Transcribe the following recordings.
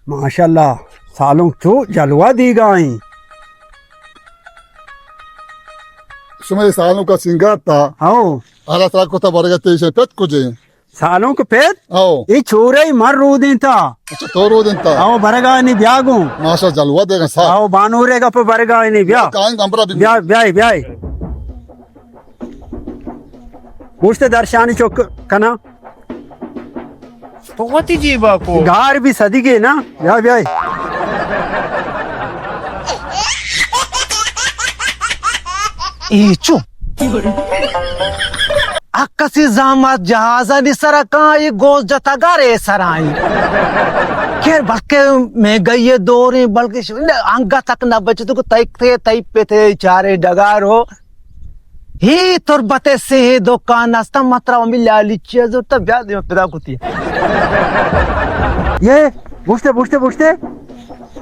ماشاءاللہ، سالونک چو جلوہ دیگا ایں۔ شمئے سالونکا سینگار تا۔ ہو۔ ہرا سرا کتا برگا تئی شے پت کجے؟ سالونک پت؟ ہو۔ اے چورے من رودینتا۔ اچھا، تو رودینتا؟ ہو، برگا نی بیا گوں۔ ماشاءاللہ، جلوہ دیگا سا۔ ہو، بانورے گپ برگا نی بیا۔ کائیں گمبرا بی۔ بیا، بیا، بیا۔ گوشت درشانی چک کنا۔ تو وتی جیبا کو۔ گار بی صدیگے نا۔ بیا، بیا۔ اے چو۔ اکسی زامات جہازانی سرا کاں، اے گوز جتا گارے سرائیں۔ خیر، بلکہ مہنگائی دوریں، بلکہ ش-، انگا تک نہ بچتو کہ تئی، تئی، تئی پتے چارے ڈگار ہو۔ ہی تربت سے دکان است، مترا ہمی لالی چیز زرتا، بیا دیم پدا کتی۔ یہ بوشتے، بوشتے، بوشتے۔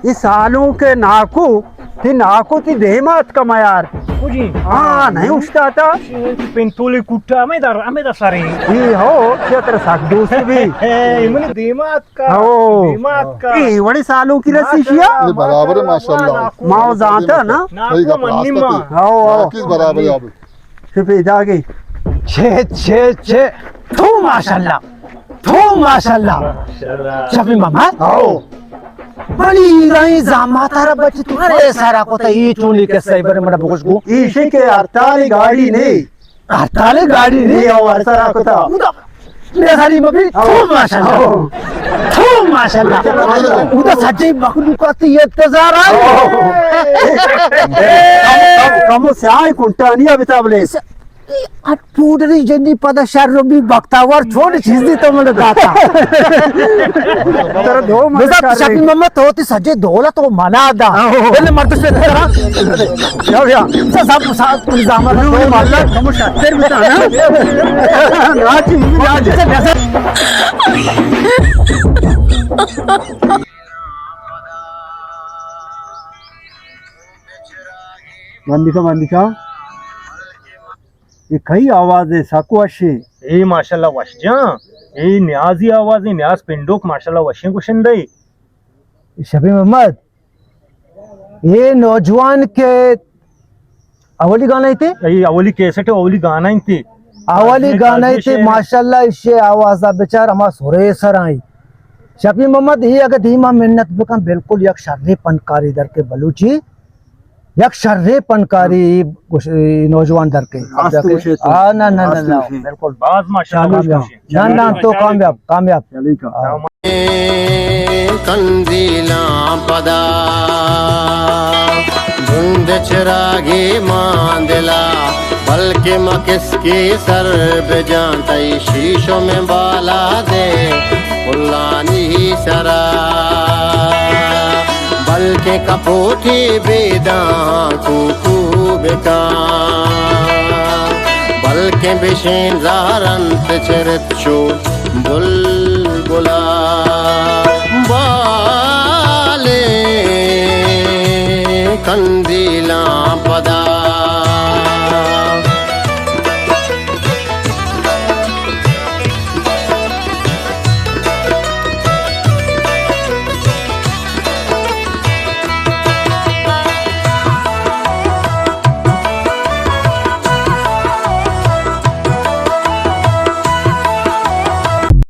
یہ سالونک ناکو، تی ناکو تی دیمات کما یار۔ کجی؟ ہاں، نہیں اشتاتا۔ پنتولی کٹا ہمیں در، ہمیں در سریں۔ یہ ہو، کیا تر سک دوست بھی۔ اے، منی دیمات کا، ہو۔ دیمات کا۔ اے، وڑے سالونکی رسی شیا؟ یہ برابر ہے، ماشاءاللہ۔ ما زانتا نا۔ صحیح گپ، راست ہے۔ ہو، ہو۔ کس برابر ہے اب؟ چہ پیداگے۔ چہ، چہ، چہ۔ تو ماشاءاللہ۔ تو ماشاءاللہ۔ شفیع ماما۔ ہو۔ بڑی رہی زامات را بچ تو ارے سارا کو تا یہ چونی کے سائی بر مڑا بگوش گو۔ ایشی کے ہڑتال گاڑی نہیں۔ ہڑتال گاڑی نہیں، او ہر سرا کتا۔ ادا بے ساری مبی، تو ماشاءاللہ۔ تو ماشاءاللہ۔ ادا سجی مخلوقات انتظار آئی۔ کم، کم، کم سیاہ کنٹانی ابھی تابلے۔ اٹ پوڈری جنی پدا شر رو بھی بختاور چھوڑ چیزی تو من داتا۔ ترا دو من بزا شر شفیع محمد تو تی سجے دولت و منا دا۔ آہو۔ بلے مرد سے ترا۔ یا، یا۔ سا، سا، سا، کل زامن نو، نو، مالک، کمو شاتر بتا نا۔ نا جی، نا جی۔ بندی کا، بندی کا۔ اے کئی آواز اے، سک وش اے۔ اے ماشاءاللہ وش جان۔ اے نیازی آواز اے، نیاز پنڈوک ماشاءاللہ وشیں گشندہ اے۔ شفیع محمد، اے نوجوان کے اولی گانا ایتے؟ اے اولی کیسٹ، اولی گانا ایتے۔ اولی گانا ایتے، ماشاءاللہ، اشے آوازا بچار ہما سرے سر آئی۔ شفیع محمد، اے اگہ دیما محنت بکن، بالکل یک شریں پنکاری در کے بلوچی۔ یک شریں پنکاری گوش-، نوجوان در کے۔ راست گوشے تو۔ ہاں، نہ، نہ، نہ، راست نہ، گوشے۔ بالکل۔ باز ماشاءاللہ، چالو باز جاؤ۔ گوشے۔ نہ، نہ، تو کامیاب، کامیاب۔ چلے کا۔ ہاں۔ کندیلاں پدا جند چراگے مان دلا، بلکہ مکسکی سر بجان تئی شیشم بالا دے پلانی سرا۔ بلکیں کپوٹی بیداں کوکو بکاں، بلکیں بشین زارنت چرت شو دل